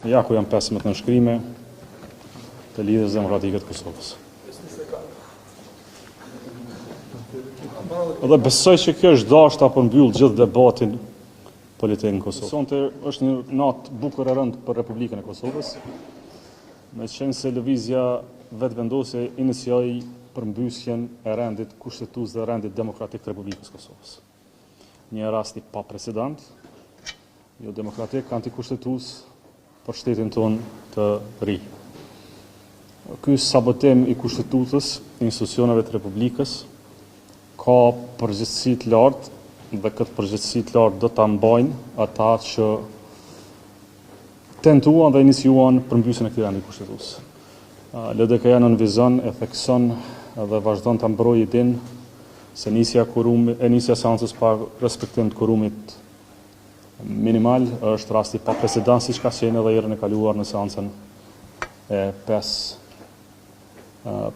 Ja ku janë 15 nënshkrime të Lidhjes Demokratike të Kosovës. Dhe besoj që kjo është dashtë ta përmbyll gjithë debatin politik në Kosovë. Sonte është një natë bukur e rëndë për Republikën e Kosovës, meqenëse lëvizja Vetëvendosje inicioi përmbysjen e rendit kushtetues dhe rendit demokratik të Republikës Kosovës. Një rast i paprecedent, jo demokratik, antikushtetues për shtetin tonë të ri. Ky sabotim i kushtetutës, institucioneve të Republikës, ka përgjegjësi të lartë dhe këtë përgjegjësi të lartë do ta mbajnë ata që tentuan dhe iniciuan përmbysjen e këtij rendi kushtetues. LDK-ja nënvizon e thekson dhe vazhdon ta mbrojë idenë se nisja kurumi, e nisja seancës pa respektim të kurumit minimal është rast i paprecedent siç ka qenë edhe herën e kaluar në seancën e 5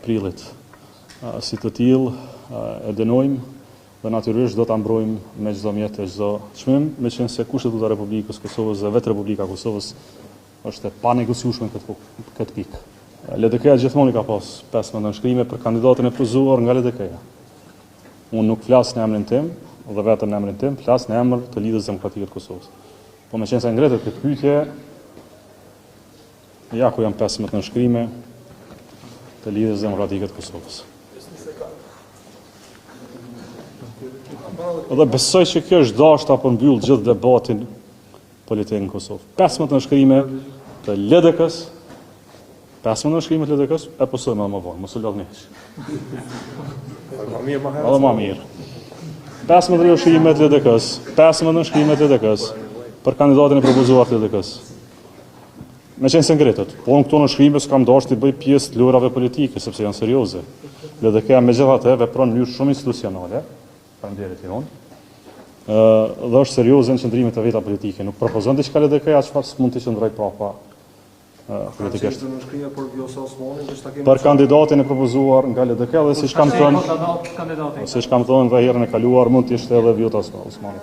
prillit. Si të tillë e dënojmë dhe natyrisht do ta mbrojmë me çdo mjet e çdo çmim, meqenëse Kushtetuta e Republikës Kosovës dhe vetë Republika e Kosovës është e panegociueshme në këtë këtë pikë. LDK-ja gjithmonë i ka pas 15 nënshkrime për kandidatin e propozuar nga LDK-ja. Unë nuk flas në emrin tim dhe vetëm në emrin tim, flas në emër të Lidhjes Demokratike të Kosovës. Po meqenëse ngritët këtë pyetje, ja ku janë 15 nënshkrime të Lidhjes Demokratike të Kosovës. Dhe besoj që kjo është dashtë ta përmbyll gjithë debatin politik në Kosovë. 15 nënshkrime të LDK-s, 15 nënshkrime të LDK-s, e postojmë edhe më vonë, mos u lodhni hiç. Edhe më mirë. 15 nënshkrime të LDK-s, 15 nënshkrime të LDK-s për kandidatin e propozuar të LDK-s. Meqenëse ngritët, po unë këto nënshkrime s'kam dashur t'i bëj pjesë të lojrave politike, sepse janë serioze. LDK-ja megjithatë vepron në mënyrë shumë institucionale, faleminderit Ion. Ë dhe është serioze në qëndrimet e veta politike. Nuk propozon diçka LDK-ja çfarë s'mund të qëndrojë prapa politikisht. Nënshkrime për Vjosa Osmanin, veç ta kemi Për kandidatin e propozuar nga LDK dhe siç kam thënë, siç kam thënë dhe herën e kaluar mund të ishte edhe Vjosa Osmani.